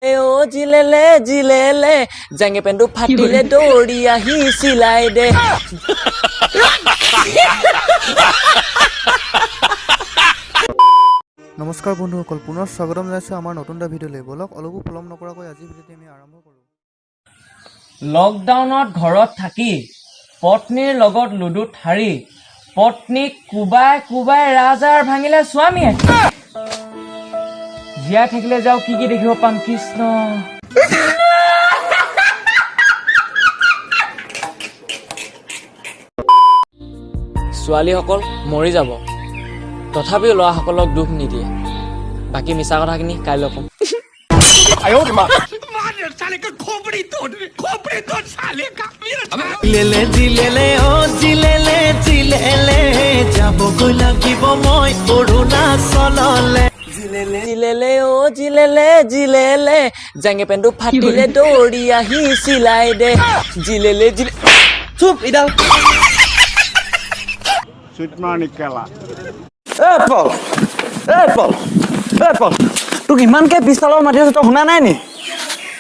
অ' জিলেলে জিলেলে, জেঙে পেনটো ফাটিলে দৌৰি আহি চিলাই দে। নমস্কাৰ বন্ধুসকল, পুনৰ স্বাগতম জনাইছোঁ আমাৰ নতুন এটা ভিডিঅ'লৈ। ব'লক, অলপো পলম নকৰাকৈ আজি ভিডিঅ'টি আমি আৰম্ভ কৰোঁ। লকডাউনত ঘৰত থাকি পত্নীৰ লগত লুডুত হাৰি পত্নীক কোবাই কোবাই ৰাজহাড় ভাঙিলে স্বামীয়ে। জীয়াই থাকিলে যাওঁ কি কি দেখিব পাম, কৃষ্ণ। ছোৱালীসকল মৰি যাব, তথাপিও ল'ৰাসকলক দুখ নিদিয়ে। বাকী মিছা কথাখিনি কাইলৈ ক'ম। জিলেলে জিলেলে অ জিলেলে জিলেলে, যাবগৈ লাগিব মই অৰুণাচললে। জিলেলে অ জিলেলে জিলেলে, জেঙে পেনটো ফাটিলে দৌৰি আহি চিলাই দে। জিলেলে জিলে, চুপ ইডাল। এ পল, এ পল, এ পল, তোক ইমানকে পিছফালৰ মাতি আছো, তই শুনা নাই নি?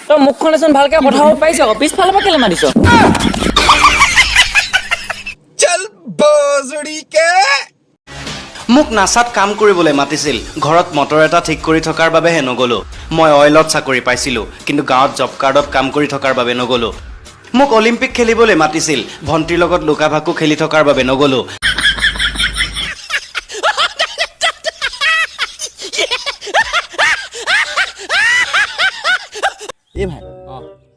তই মুখখনেচোন ভালকে কথা ক'ব পাৰিছ আকৌ, পিছফালৰ পৰা কেলে মাতিছ? মোক নাচাত কাম কৰিবলৈ মাতিছিল, ঘৰত মটৰ এটা ঠিক কৰি থকাৰ বাবেহে নগ'লো। মই অইলত চাকৰি পাইছিলোঁ, কিন্তু গাঁৱত জব কাৰ্ডত কাম কৰি থকাৰ বাবে নগ'লো। মোক অলিম্পিক খেলিবলৈ মাতিছিল, ভণ্টিৰ লগত লুকা ভাকু খেলি থকাৰ বাবে নগ'লো। এই ভাই,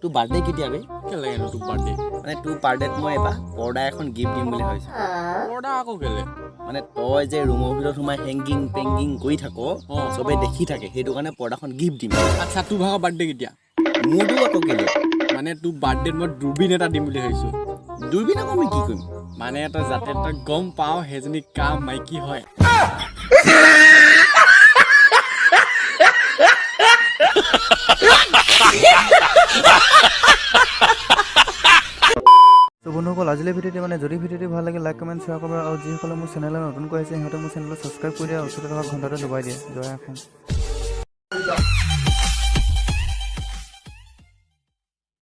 তোৰ বাৰ্থডে কেতিয়া বে? কেলে লাগেনো তোৰ বাৰ্থডে? মানে তোৰ বাৰ্থডেত মই এবাৰ পৰ্দা এখন গিফ্ট দিম বুলি ভাবিছোঁ। পৰ্দা আকৌ কেলে? মানে তই যে ৰুমৰ ভিতৰত সোমাই হেংগিং পেংগিং কৰি থাক, চবে দেখি থাকে, সেইটো কাৰণে পৰ্দাখন গিফ্ট দিম। আচ্ছা, তোৰ ভাগৰ বাৰ্থডে কেতিয়া? মোৰতো আকৌ কেলে? মানে তোৰ বাৰ্থডেত মই দূৰবীন এটা দিম বুলি ভাবিছোঁ। দূৰবীন আকৌ মই কি কৰিম? মানে তই যাতে তই গম পাওঁ সেইজনী কা মাইকী হয়। ত' বন্ধুসকল, আজিলৈ ভিডিঅ'টি মানে, যদি ভিডিঅ'টি ভাল লাগে লাইক, কমেণ্ট, শ্বেয়াৰ কৰিব আৰু যিসকলে মোৰ চেনেলত নতুনকৈ আহিছে, সিহঁতে মোৰ চেনেলটো ছাবস্ক্ৰাইব কৰি দিয়ে আৰু ওচৰতে থকা ঘণ্টাটো দবাই দিয়ে। জয় অসম।